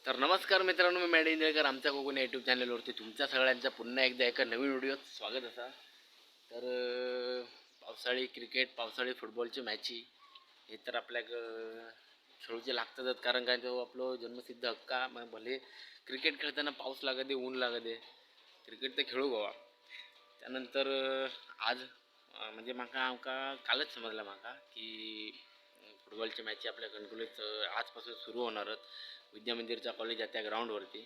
तर नमस्कार मित्रांनो, मी मॅडी इंदळकर. आमच्या कोकण यूट्यूब चॅनलवरती तुमच्या सगळ्यांच्या पुन्हा एकदा एका नवीन व्हिडिओत स्वागत असा. तर पावसाळी क्रिकेट, पावसाळी फुटबॉलची मॅची हे तर आपल्या खेळूचे लागतातच, कारण काय तो आपलं जन्मसिद्ध हक्का. मग भले क्रिकेट खेळताना पाऊस लागत दे, ऊन लागत दे, क्रिकेट तर खेळू गोवा. त्यानंतर आज म्हणजे माका आमकां कालच समजलं म्हाका की फुटबॉलची मॅची आपल्या कणकवलीत आजपासून सुरू होणारच. विद्या मंदिरच्या कॉलेज आहे त्या ग्राउंडवरती,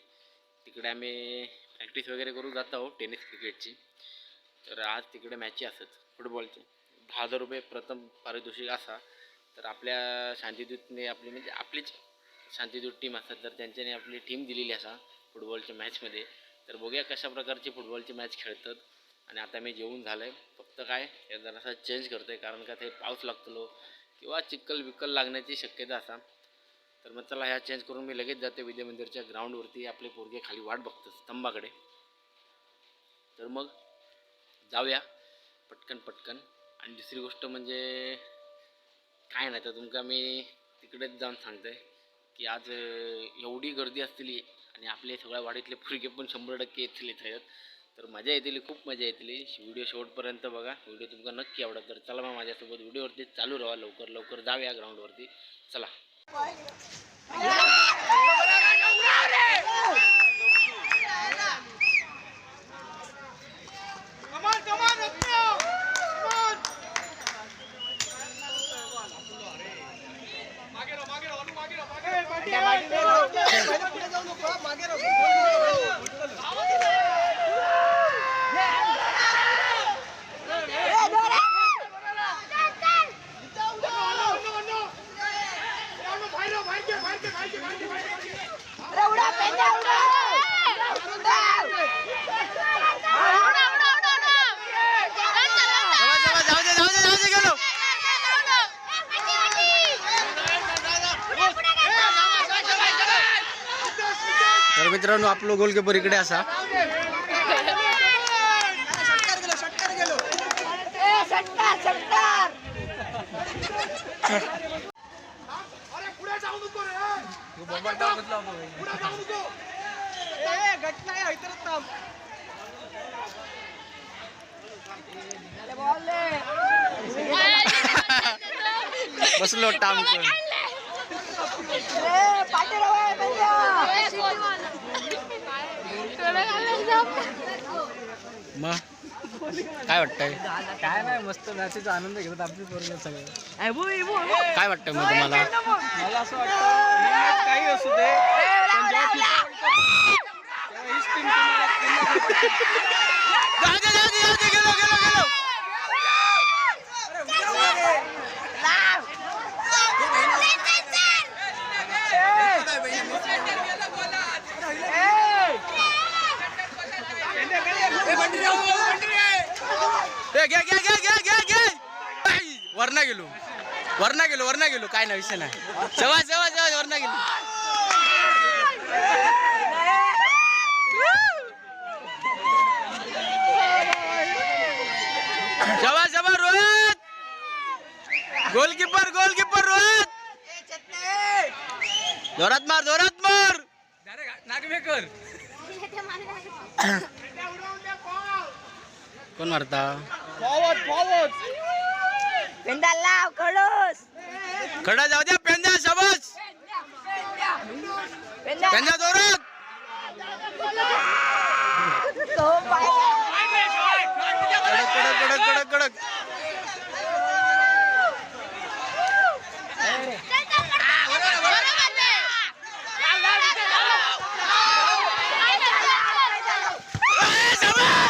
तिकडे आम्ही प्रॅक्टिस वगैरे करू जात आहोत टेनिस क्रिकेटची. तर आज तिकडे मॅची असत फुटबॉलची. 10,000 रुपये प्रथम पारितोषिक असा. तर आपल्या शांतीदूतने आपली म्हणजे आपलीच शांतीदूत टीम असतात, तर त्यांच्याने आपली टीम दिलेली असा फुटबॉलच्या मॅचमध्ये. तर बघूया कशा प्रकारची फुटबॉलची मॅच खेळतात. आणि आता मी जेवून झालं आहे, फक्त काय हे जरासा चेंज करतो आहे, कारण का ते पाऊस लागतलो किंवा चिक्कल विक्कल लागण्याची शक्यता असा. तर मग चला ह्या चेंज करून मी लगेच जाते विद्या मंदिरच्या ग्राउंडवरती. आपले पोरगे खाली वाट बघतात स्तंभाकडे. तर मग जाऊया पटकन पटकन. आणि दुसरी गोष्ट म्हणजे काय नाही, तर तुमका मी तिकडेच जाऊन सांगते की आज एवढी गर्दी असतली आणि आपले सगळ्या वाडीतले पोरगे पण 100% येतले थंय. तर मजा येतली, खूप मजा येतली. व्हिडिओ शेवटपर्यंत बघा, व्हिडिओ तुमका नक्की आवडत. तर चला मग माझ्यासोबत व्हिडिओवरती चालू राहा, लवकर लवकर जाऊया ग्राउंडवरती. चला. Come on, come on, Ratna! Come on! मागे राहा, मागे राहा, अनु, मागे राहा, मागे राहा. पुढे जाऊ नको, हा, मागे राहा. अनु, अनु, अनु. ए, अनु, बाहेर राहा, बाहेर घे, बाहेर घे, बाहेर घे, बाहेर घे, बाहेर घे. अरे उडा पेंड्या, उडा उडा उडा उडा उडा. जाऊ दे, जाऊ दे, जाऊ दे, गेलो. तर मित्रांनो, आपलो गोलकीपर इकडे असा. षटकार गेलो, षटकार गेलो. षटकार षटकार. अरे पुढे जाऊ नको रे. पुढे जाऊ नको. ए, घटना आहे, इतरच थांब. बसलो टाम करून. पाटील पेंड्या. मग काय वाटतंय? काय नाही, मस्त मॅचेचा आनंद घेतात आपली पोरगे सगळे. काय वाटतं मग तुम्हाला? मला असं वाटतं ही मॅच काही असू दे, पण जेव्हा FIFA World Cup तेव्हा हीच टीम तुम्हाला पुन्हा जाऊ दे, जाऊ दे, जाऊ दे, गेलो गेलो गेलो. ए, घे घे घे घे घे घे. आई, वरना गेलो, वरना गेलो, वरना गेलो. काय नाही, विषय नाही. सेवा सेवा सेवा, वरना गेलो. Shaba Shaba Rohit, goalkeeper, goalkeeper Rohit. जोरात मार, जोरात मार. नागमेकर. कोण मारता? Forward, forward. पेंडा लाव खडूस. खडा जाऊ द्या. पेंद्या, शाबास. पेंड्या. पेंद्या, जोरात. तो पाय. कडक कडक कडक कडक कडक. ए, शाबास! शाबास!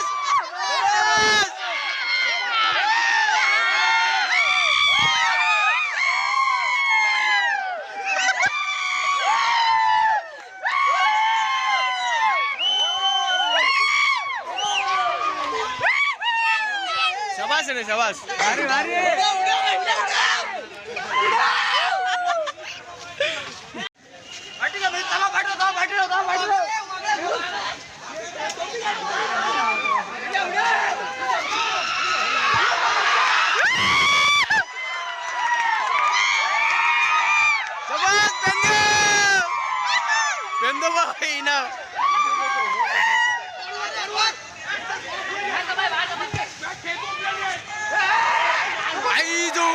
शाबास रे, शाबास. भारी भारी. शाबास पेंदो, पेंदो. वहिना. आई जो.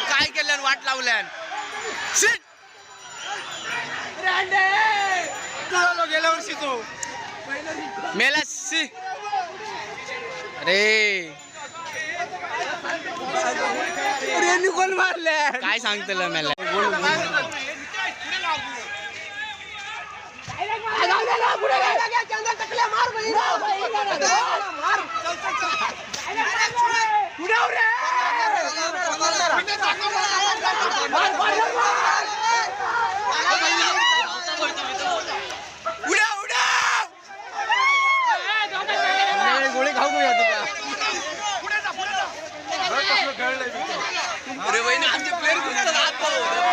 काय केल्यान, वाट लावल्यान. शिट. गेल्या वर्षी तो मेला सी. अरे. अरे, कोण मारल्या? काय सांगतलं मेला. उड्या उड्या, गोळी खाऊ तुका. अरे वहिनी, आमचे प्लेअर घुसतात आत.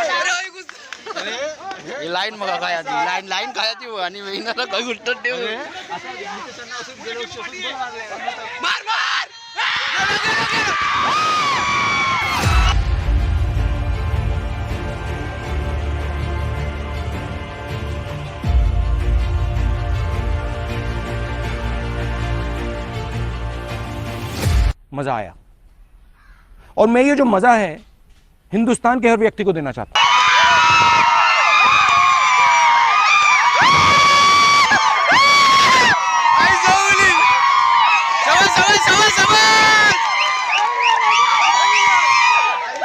अरे वही घुसतात. ही लाईन बघा काय आधी लाईन लाईन काय ती आणि वहिनाला काय घुसतात ठेव. मार मार. गेलो, गेलो, गेलो. मज़ा आया और मैं ये जो मज़ा है हिंदुस्तान के हर व्यक्ति को देना चाहता हूं। आई जाऊली. समज समज समज समज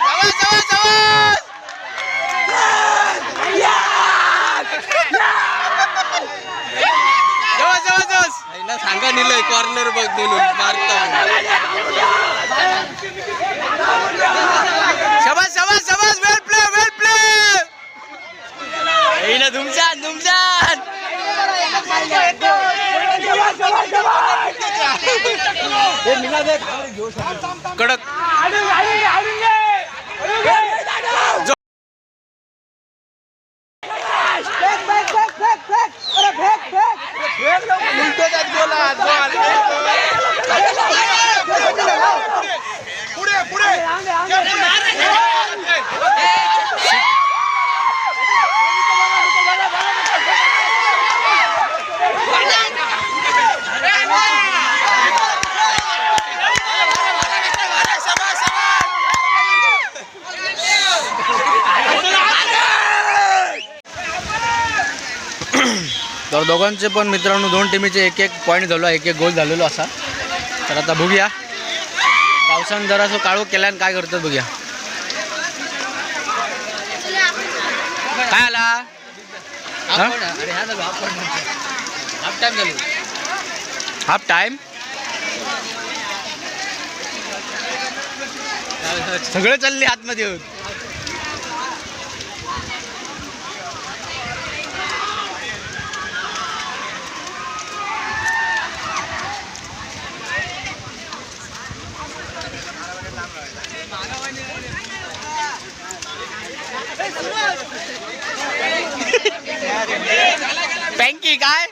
समज समज समज. जवळ जवळ जवळ सांगा निलय कॉर्नर बघ म्हणून मारता. शबास शबास शबास, वेल प्ले वेल प्ले. ना धुमशान धुमशान. कडक. Fake fake fake fake fake, अरे फेक फेक. पुढे पुढे. तर दोघांचे पण मित्रांनो, दोन टीमीचे एक एक पॉईंट झालो, एक एक गोल झालेलो असा. तर आता बघूया, पावसानं जरासं काळोख केल्यानं काय करतात बघूया. काय आला? हाफ टाइम झालो, हाफ टाइम. सगळं चालले आतमध्ये येऊन. टँकी काय.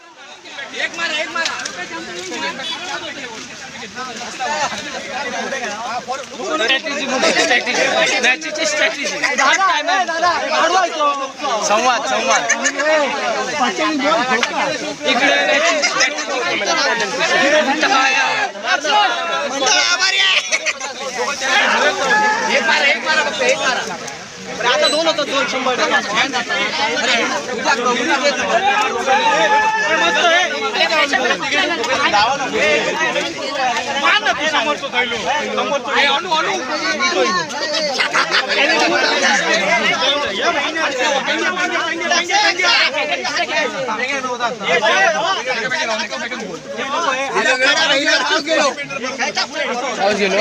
संवाद संवाद. आता दोन होतात, दोन 100. पाऊस गेलो.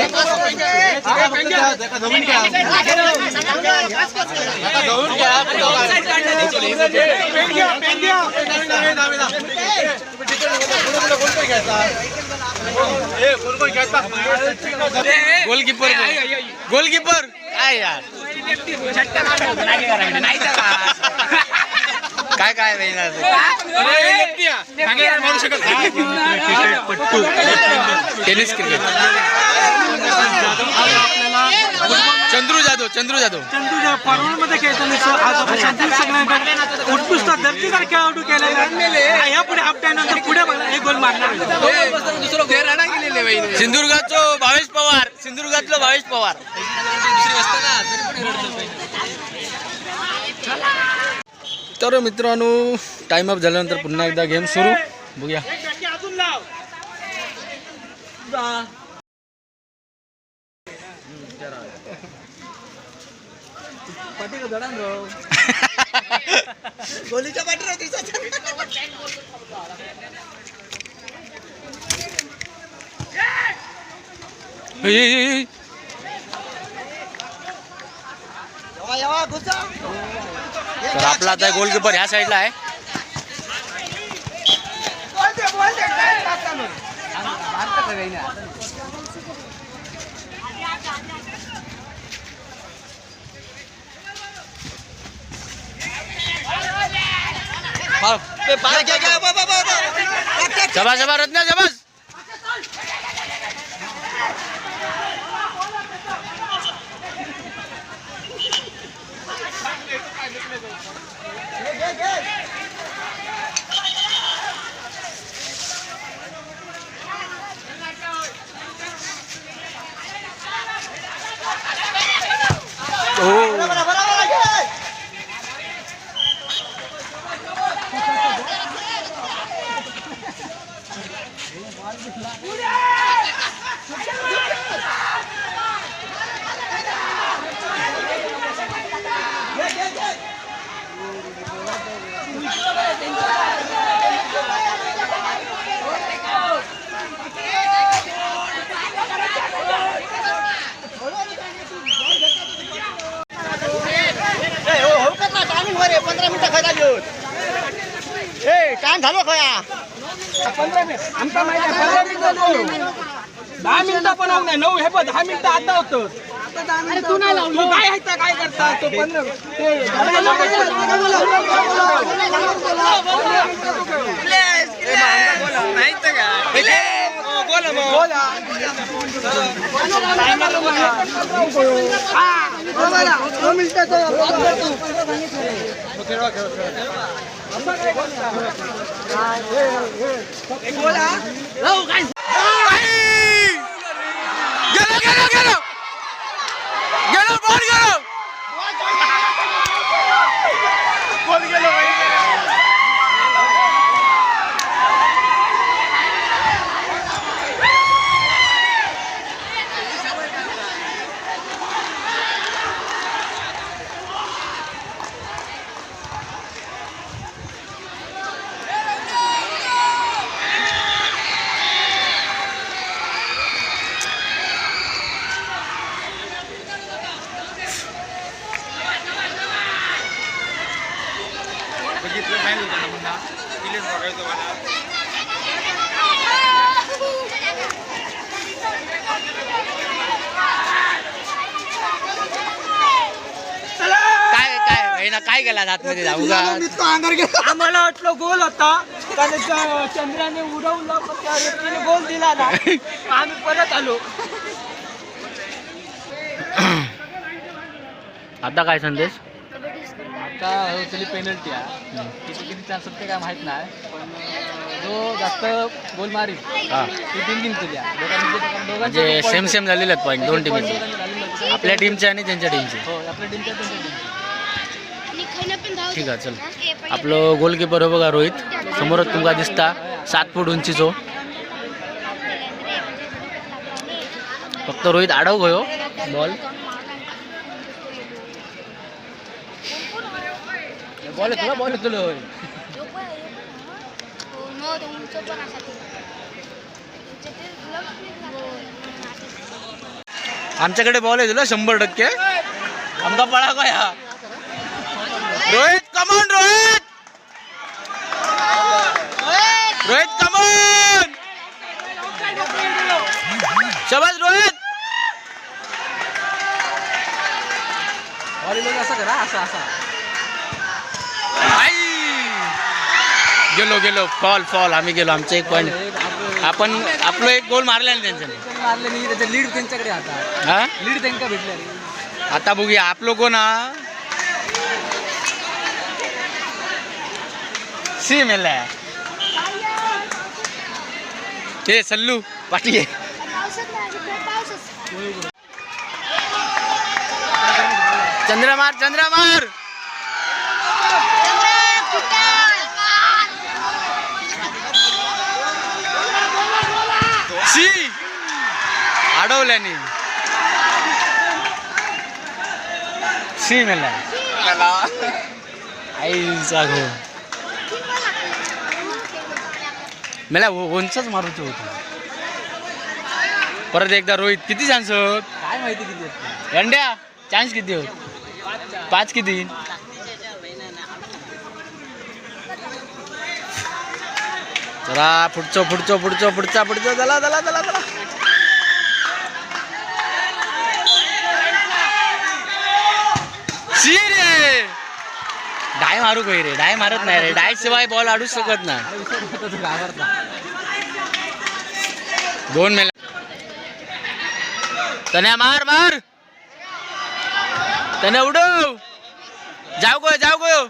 गोलकीपर गोलकीपर काय यार, काय? काय टेनिस क्रिकेट. चंद्रू जाधव, चंद्रू जाधव. चंदूच्या फॉरवर्ड मध्ये खेळताना आज आपण सगळ्यांना उत्कृष्ट दर्जेदार खेळाडू केलेला. या पुढे हाफ टाइम नंतर पुढे बघा एक गोल मारणार. सिंधुदुर्गाचो भावेश पवार, सिंधुदुर्गातलो भावेश पवार. तर मित्रांनो, टाइम अप झाल्यानंतर पुन्हा एकदा गेम सुरू. बघूया. अजून लाव. गोलीच्या पाठीवर ए, ए, ए. तर आपला आता गोलकीपर ह्या साईडला आहे. शबास शबास रत्ना, शबास. 15 मिनिटं खायला घेऊन ए टाइम झालो खया. आमचा माहिती आहे, 15 मिनिटं बोलू. 10 मिनिटं पण होऊ नाही, 9 हे पण 10 मिनिटं आता होतं. तू नाही लावलं काय आहे तर काय करता तो 15 ते. गेलो गेलो गेलो गेलो, बॉल गेलो. काय काय भाई ना, काय गेला आतमध्ये जाऊ का? आम्हाला वाटलं गोल होता, कारण चंद्राने उडवलं, पण त्या व्यक्तीने गोल दिला नाही. आम्ही परत आलो. आता काय संदेश? आता होतली पेनल्टी आहे. किती किती चान्स ते काय माहित नाही, पण जो जास्त गोल मारील ती टीम जिंकतली आहे. दोघांचे म्हणजे point same same झालेले आहेत पॉईंट दोन टीमचे. झालेले आहेत. आपल्या टीमचे आणि त्यांच्या टीमचे. हो, आपल्या टीमच्या, त्यांच्या टीमचे. ठीक आहे, चल. आपलं गोलकीपर हो बघा रोहित, समोरच तुमका दिसता, 7 फूट उंचीचो. फक्त रोहित आडव गयो बॉल. बॉल तुला, बॉल तुला. आमच्याकडे बॉल आहे तुला 100%. आमका पळा काय हा. Rohit come on, Rohit, Rohit come on, Shahbaz Rohit. Ball असं करा, असा असा. आई. गेलो गेलो फॉल फॉल आम्ही गेलो. आमचं एक पॉईंट आपण आपलं एक गोल मारला ना त्यांच्याने. मारले नाही त्याचं लीड त्यांच्याकडे आता. हा लीड त्यांना भेटलं रे. आता बघूया आपलं कोण हा सी मेला ते सल्लू पाठी आहे. चंद्रमार चंद्रमार. सी अडवल्याने सी मेला आईचा घो मला उंचच मारूच होतं. परत एकदा रोहित किती चान्स होत काय माहिती किती आहेत. अंड्या चान्स किती होत? पाच किती? चला पुढचं पुढचं पुढचं पुढचा पुढचं चला चला चला चला. शी रे डाय मारू काही रे डाय मारत नाही रे डाय शिवाय बॉल अडूच शकत नाही. अरे विसरलो होतो तो घाबरता. दोन मेला तन्या मार मार तन्या उडव जाऊ गो जाऊ गो.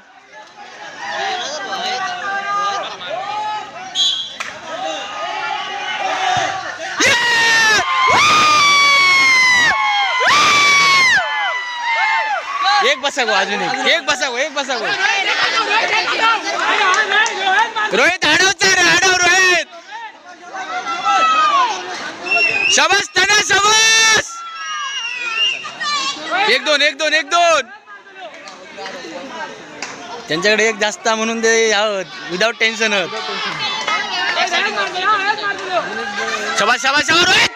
एक बसा गो अजून एक एक बसा गो एक बसा गो. रोहित हडवचा रे हडव रोहित. शबास तना शबास. एक दोन एक दोन एक दोन त्यांच्याकडे एक जास्त आहे म्हणून ते विदाउट टेन्शन होत. शबास शबास शबास रोहित.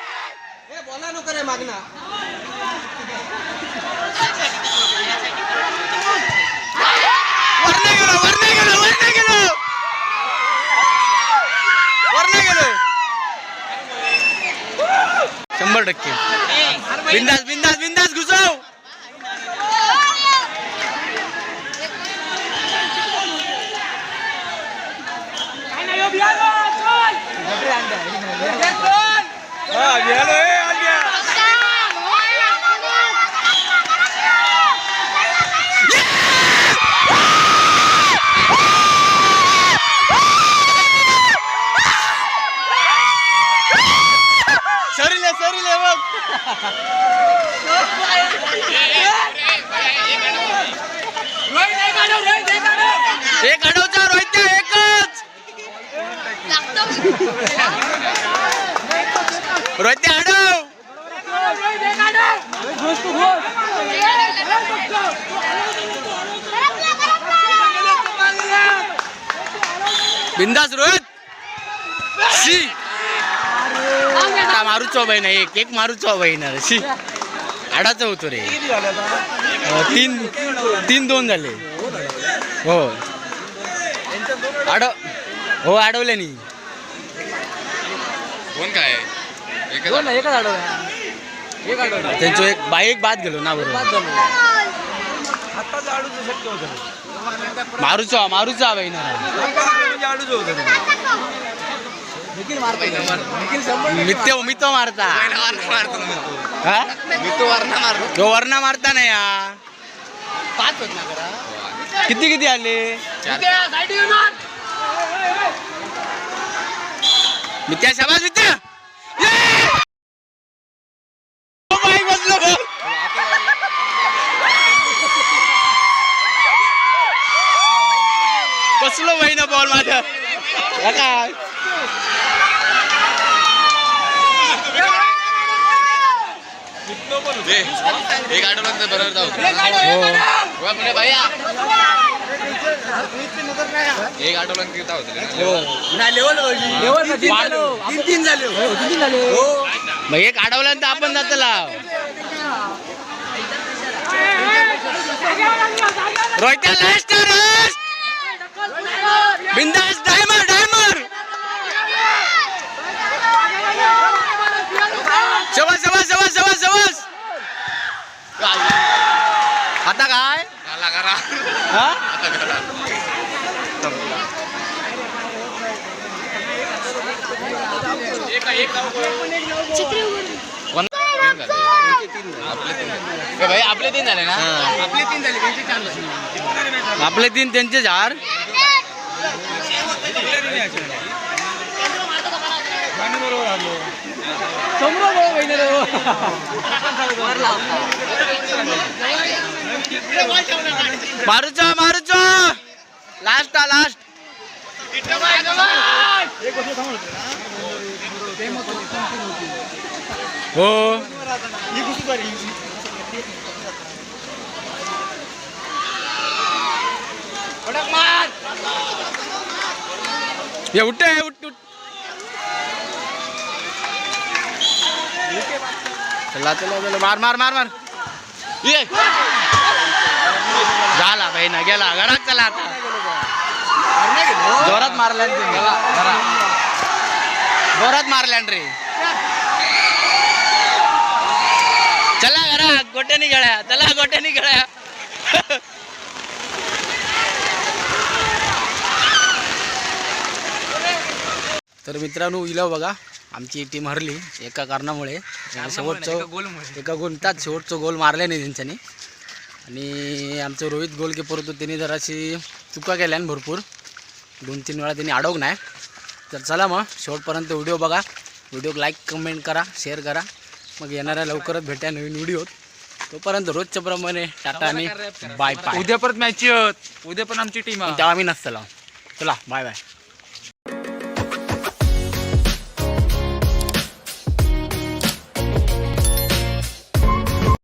ए, बोला नको रे मागना. वरनं गेलो वरनं गेलो वरनं गेलो वरनं गेलो. 100% बिंदास बिंदास बिंदास घुसव. सरीले सरीले बघ. एक अडवचा रोहित एकच रोहित अडव. बिंदास रोहित. शी आता मारूचो बाई ना एक एक मारूचो बाई ना शी आडाचं होतो रे. तीन तीन दोन झाले हो आडव हो अडवले नी. कोण काय एकच दोन नाही, एकच अडवला. एक अडवला. त्यांचं एक बाई एक बाद गेलो ना बरोबर. बाद झालो. आताच अडूच शक्य होतं. मारूचो मारूचो बाई ना. निखिल मारतो. निखिल 100%. मित्य मितो मारता. हा? मी तो वरणा मारतो. तो वरणा मारता नाही हा. पाच होत ना करा. किती किती आले? मित्या शाबास मित्या. ये! ओ बाई बसलो बघ. बसलो बाई ना बॉल माझ्या. हा काय एक आठवलं तर बरोबर जाऊ. हो. पुणे भैया एक आठवलं की होतं. लेवल तीन तीन झाले. हो, तीन झाले. मग एक अडवल्यानंतर आपण जातो लाव. रोहित्या लास्ट लास्ट बिंदास डायमर डायमर. शबास शबास शबास शबास शबास. आता काय आला करा. हा आता करा. कोण तीन झाले? आपले तीन झाले. ए भाई, आपले तीन झाले ना? आपले तीन झाले, त्यांचे चार झाले. आपले तीन, त्यांचे चार. समोर बघ बहिणी रे. मारूचा मारूचा, लास्ट लास्ट. हो. ये उठ उठ उठ. चला चला चला, मार मार मार मार. ये झाला भाई ना, गेला घरात. चला आता. जोरात मारल्यान तुम्ही, जोरात मारल्यान रे. चला घरात, गोट्यानी गळ्या. चला, गोट्यानी गळ्या. तर मित्रांनो, इला बघा, आमची टीम हरली एका कारणामुळे. शेवटचं एका गुंतात शेवटचं गोल मारले नाही त्यांच्यानी. आणि आमचं रोहित गोलकीपर होतो, त्यांनी जराशी चुका केल्या आणि भरपूर दोन तीन वेळा त्यांनी अडवलं नाही. तर चला मग, शेवटपर्यंत व्हिडिओ बघा. व्हिडिओ लाईक, कमेंट करा, शेअर करा. मग येणाऱ्या लवकरच भेटा नवीन व्हिडिओत. तोपर्यंत रोजच्या प्रमाणे टाटा आणि बाय बाय. उद्या परत मॅच, उद्या पण आमची टीम. तेव्हा आम्ही नसतो. चला, बाय बाय.